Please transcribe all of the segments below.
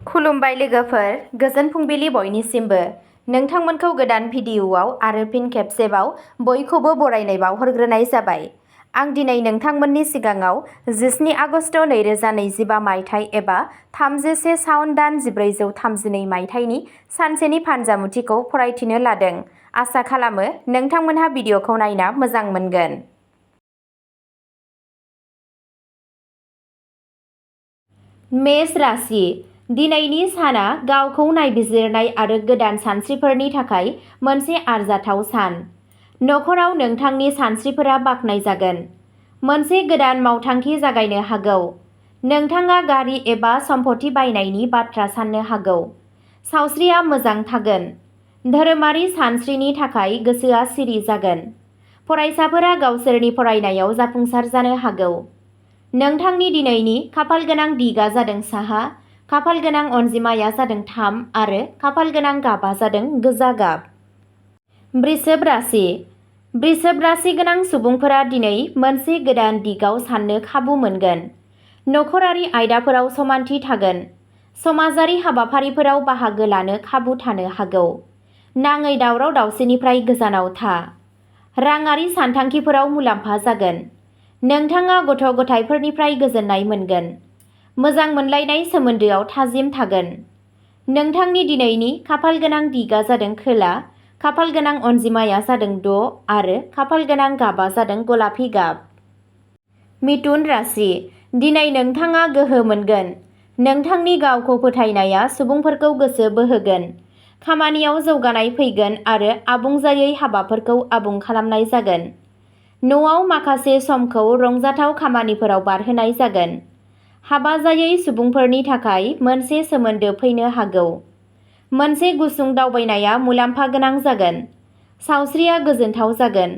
खुलुमबाय लोगोफोर, गोजोन फुंबिलि बयनिसिमबो। नोंथांमोनखौ गोदान भिडिअ'आव आरो फिन खेबसेबाव बयखौबो बरायनाय बावहरग्रोनाय जाबाय। आं दिनै नोंथांमोननि सिगाङाव 17 आगस्ट 2025 मायथाइ एबा 31 सावन दान 1432 मायथाइनि सानसेनि फानजामुथिखौ फरायथिनो लादों। आसा खालामो नोंथांमोनहा भिडिअ'खौ नायना मोजां मोनगोन। मेष राशि। दिनैनि साना गावखौ नायबिजिरनाय आरो गोदान सानस्रिफोरनि थाखाय मोनसे आरजाथाव सान। नखराव नोंथांनि सानस्रिफोरा बाख्नायजागोन। मोनसे गोदान मावथांखि जागायनो हागौ। नोंथाङा गारि एबा सम्पथि बायनायनि बाथ्रा साननो हागौ। सावस्रिया मोजां थागोन। धोरोमारि सानस्रिनि थाखाय गोसोआ सिरि जागोन। फरायसाफोरा गावसोरनि फरायनायाव जाफुंसार जानो हागौ। नोंथांनि दिनैनि खाफालगोनां दिगा जादों साहा, खाफालगोनां अनजिमाया जादों 3 आरो खाफालगोनां गाबा जादों गोजा गाब। वृषभ राशि। वृषभ राशि गोनां सुबुंफोरा दिनै मोनसे गोदान दिगाव साननो खाबु मोनगोन। नखरारि आयदाफोराव समानथि थागोन। समाजारि हाबाफारिफोराव बाहागो लानो खाबु थानो हागौ। नाङै दावराव दावसिनिफ्राय गोजानाव था। राङारि सानथांखिफोराव मुलाम्फा जागोन। नोंथाङा गथ' गथायफोरनिफ्राय गोजोननाय मोनगोन। मोजां मोनलायनाय सोमोन्दोआव थाजिम थागोन। नोंथांनि दिनैनि खाफालगोनां दिगा जादों खोला, खाफालगोनां अनजिमाया जादों 6 आरो खाफालगोनां गाबा जादों गलापि गाब। मिथुन राशि। दिनै नोंथाङा गोहो मोनगोन। नोंथांनि गावखौ फोथायनाया सुबुंफोरखौ गोसो बोहोगोन। खामानियाव जौगानाय फैगोन आरो आबुं जायै हाबाफोरखौ आबुं खालामनाय जागोन। न'आव माखासे समखौ रंजाथाव खामानिफोराव बारहोनाय जागोन। हाबा जायै सुबुंफोरनि थाखाय मोनसे सोमोन्दो फैनो हागौ। मोनसे गुसुं दावबायनाया मुलाम्फा गोनां जागोन। सावस्रिया गोजोनथाव जागोन।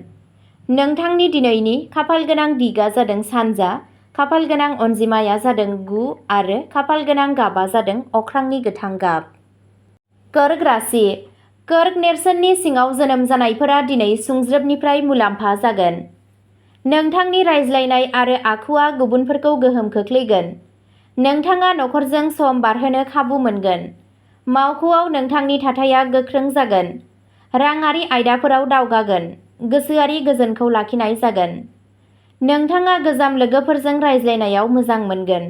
नोंथांनि दिनैनि खाफालगोनां दिगा जादों सानजा, खाफालगोनां अनजिमाया जादों 9 आरो खाफालगोनां गाबा जादों अख्रांनि गोथां गाब। कर्क राशि। कर्क नेरसोननि सिङाव जोनोम जानायफोरा दिनै सुंज्रोबनिफ्राय मुलाम्फा जागोन। नोंथांनि रायज्लायनाय आरो आखुआ गुबुनफोरखौ गोहोम खोख्लैगोन। नोंथाङा नखरजों सम बारहोनो खाबु मोनगोन। मावख'आव नोंथांनि थाथाया गोख्रों जागोन। राङारि आयदाफोराव दावगागोन। गोसोआरि गोजोनखौ लाखिनाय जागोन। नोंथाङा गोजाम लोगोफोरजों रायज्लायनायाव मोजां मोनगोन।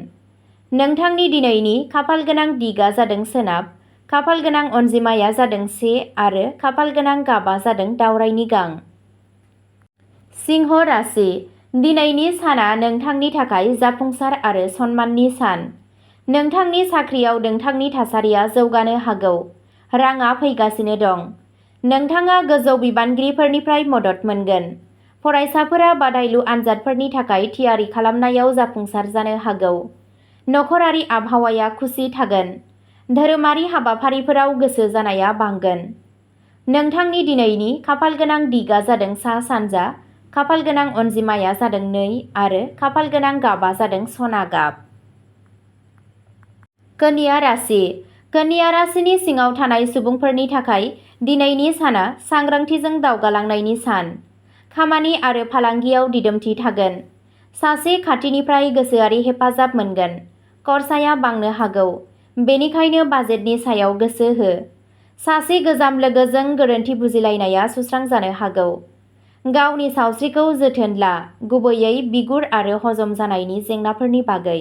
नोंथांनि दिनैनि खाफालगोनां दिगा जादों सोनाब, खाफालगोनां अनजिमाया जादों 1 आरो खाफालगोनां गाबा जादों दावरायनि गां। सिंह राशि। दिनैनि साना नोंथांनि थाखाय जाफुंसार आरो सनमाननि सान। नोंथांनि साख्रियाव नोंथांनि थासारिया जौगानो हागौ। राङा फैगासिनो दं। नोंथाङा गोजौ बिबानगिरिफोरनिफ्राय मदद मोनगोन। फरायसाफोरा बादायलु आनजादफोरनि थाखाय थियारि खालामनायाव जाफुंसार जानो हागौ। नखरारि आबहावाया खुसि थागोन। धोरोमारि हाबाफारिफोराव गोसो जानाया बांगोन। नोंथांनि दिनैनि खाफालगोनां दिगा जादों सा-सानजा, खाफालगोनां अनजिमाया जादों 2 आरो खाफालगोनां गाबा जादों सना गाब। कन्या राशि। कन्या राशिनि सिङाव थानाय सुबुंफोरनि थाखाय दिनैनि साना सांग्रांथिजों दावगालांनायनि सान। खामानि आरो फालांगियाव दिदोमथि थागोन। सासे खाथिनिफ्राय गोसोआरि हेफाजाब मोनगोन। खरसाया बांनो हागौ। बेनिखायनो बाजेटनि सायाव गोसो हो। सासे गोजाम लोगोजों गोरोन्थि बुजिलायनाया सुस्रांजानो हागौ। गावनि सावस्रिखौ जोथोन ला, गुबैयै बिगुर आरो हजम जानायनि जेंनाफोरनि बागै।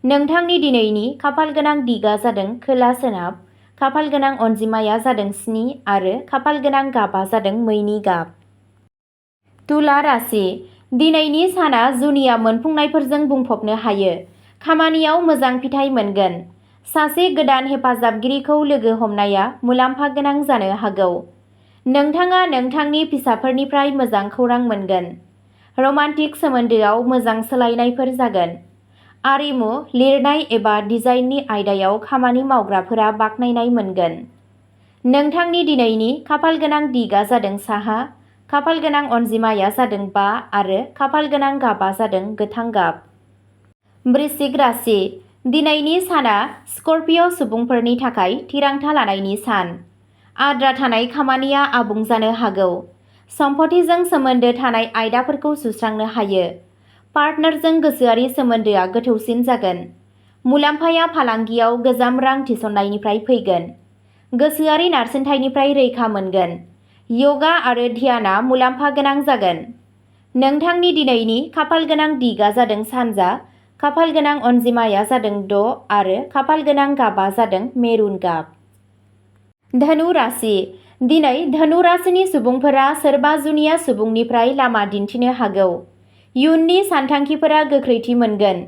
नोंथांनि दिनैनि खाफालगोनां दिगा जादों खोला-सोनाब, खाफालगोनां अनजिमाया जादों 7 आरो खाफालगोनां गाबा जादों मैनि गाब। तुला राशि। दिनैनि साना जुनिया मोनफुंनायफोरजों बुंफबनो हायो। खामानियाव मोजां फिथाइ मोनगोन। सासे गोदान हेफाजाबगिरिखौ लोगो हमनाया मुलाम्फा गोनां जानो हागौ। नोंथाङा नोंथांनि फिसाफोरनिफ्राय मोजां खौरां मोनगोन। रमान्टिक सोमोन्दोआव मोजां सोलायनायफोर जागोन। आरिमु, लिरनाय एबा डिजाइननि आयदायाव खामानि मावग्राफोरा बाख्नायनाय मोनगोन। नोंथांनि दिनैनि खाफालगोनां दिगा जादों साहा, खाफालगोनां अनजिमाया जादों 5 आरो खाफालगोनां गाबा जादों गोथां गाब। वृश्चिक राशि। दिनैनि साना स्कर्पिय' सुबुंफोरनि थाखाय थिरांथा लानायनि सान। आद्रा थानाय खामानिया आबुं जानो हागौ। सम्पथिजों सोमोन्दो थानाय आयदाफोरखौ सुस्रांनो हायो। पार्टनारजों गोसोआरि सोमोन्दोआ गोथौसिन जागोन। मुलाम्फाया फालांगियाव गोजाम रां थिसननायनिफ्राय फैगोन। गोसोआरि नारसिनथायनिफ्राय रैखा मोनगोन। यगा आरो ध्यानआ मुलाम्फा गोनां जागोन। नोंथांनि दिनैनि खाफालगोनां दिगआ जादों सानजा, खाफालगोनां अनजिमाया जादों 6 आरो खाफालगोनां गाबआ जादों मेरुन गाब। धनु राशि। दिनै धनु राशिनि सुबुंफोरा सोरबा जुनिया सुबुंनिफ्राय लामा दिन्थिनो हागौ। इयुननि सानथांखिफोरा गोख्रैथि मोनगोन।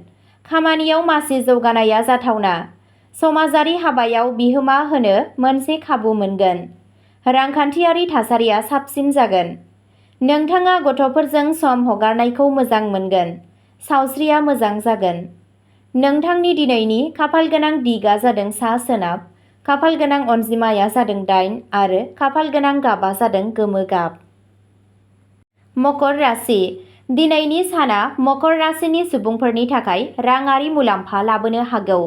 खामानियाव मासि जौगानाया जाथावना। समाजारि हाबायाव बिहोमा होनो मोनसे खाबु मोनगोन। रांखान्थियारि थासारिया साबसिन जागोन। नोंथाङा गथ'फोरजों सम हगारनायखौ मोजां मोनगोन। सावस्रिया मोजां जागोन। नोंथांनि दिनैनि खाफालगोनां दिगआ जादों सा-सोनाब, खाफालगोनां अनजिमाया जादों 8 आरो खाफालगोनां गाबआ जादों गोमो गाब। मकर राशि। दिनैनि साना मकर राशिनि सुबुंफोरनि थाखाय राङारि मुलाम्फा लाबोनो हागौ।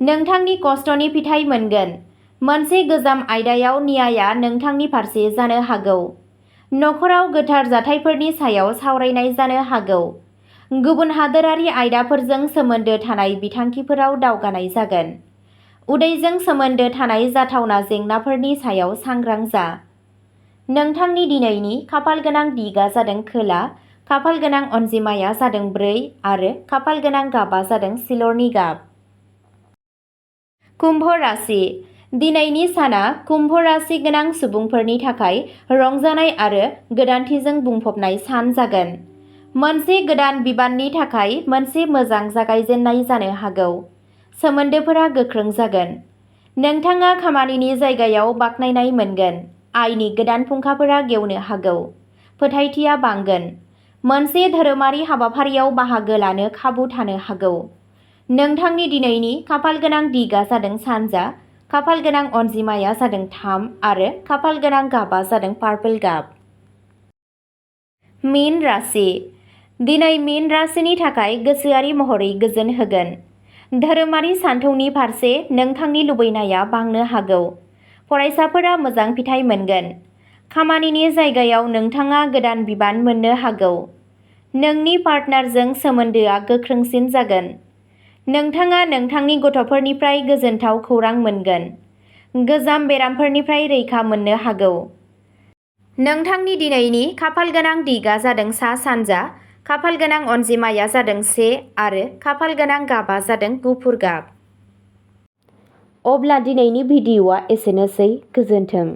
नोंथांनि खस्थ'नि फिथाइ मोनगोन। मोनसे गोजाम आयदायाव न्यायआ नोंथांनि फारसे जानो हागौ। नखराव गोथार जाथायफोरनि सायाव सावरायनाय जानो हागौ। गुबुन हादोरारि आयदाफोरजों सोमोन्दो थानाय बिथांखिफोराव दावगानाय जागोन। उदैजों सोमोन्दो थानाय जाथावना जेंनाफोरनि सायाव सांग्रां जा। नोंथांनि दिनैनि खाफालगोनां दिगआ जादों खोला, खाफालगोनां अनजिमाया जादों 4 आरो खाफालगोनां गाबआ जादों सिलरनि गाब। कुम्भ राशि। दिनैनि साना कुम्भ राशि गोनां सुबुंफोरनि थाखाय रंजानाय आरो गोदानथिजों बुंफबनाय सान जागोन। मोनसे गोदान बिबाननि थाखाय मोनसे मोजां जागायजेन्नाय जानो हागौ। सोमोन्दोफोरा गोख्रों जागोन। नोंथाङा खामानिनि जायगायाव बाख्नायनाय मोनगोन। आयनि गोदान फुंखाफोरा गेवनो हागौ। फोथायथिया बांगोन। मोनसे धोरोमारि हाबाफारियाव बाहागो लानो खाबु थानो हागौ। नोंथांनि दिनैनि खाफालगोनां दिगआ जादों सानजा, खाफालगोनां अनजिमाया जादों 3 आरो खाफालगोनां गाबआ जादों पार्पल गाब। मीन राशि। दिनै मीन राशिनि थाखाय गोसोआरि महरै गोजोन होगोन। धोरोमारि सानथौनि फारसे नोंथांनि लुबैनाया बांनो हागौ। फरायसाफोरा मोजां फिथाइ मोनगोन। खामानिनि जायगायाव नोंथाङा गोदान बिबान मोननो हागौ। नोंनि पार्टनारजों सोमोन्दोआ गोख्रोंसिन जागोन। नोंथाङा नोंथांनि गथ'फोरनिफ्राय गोजोनथाव खौरां मोनगोन। गोजाम बेरामफोरनिफ्राय रैखा मोननो हागौ। नोंथांनि दिनैनि खाफालगोनां दिगआ जादों सा-सानजा, खाफालगोनां अनजिमाया जादों 1 आरो खाफालगोनां गाबआ जादों गुफुर गाब। अब्ला दिनैनि भिडिअ'आ एसेनोसै। गोजोन्थों।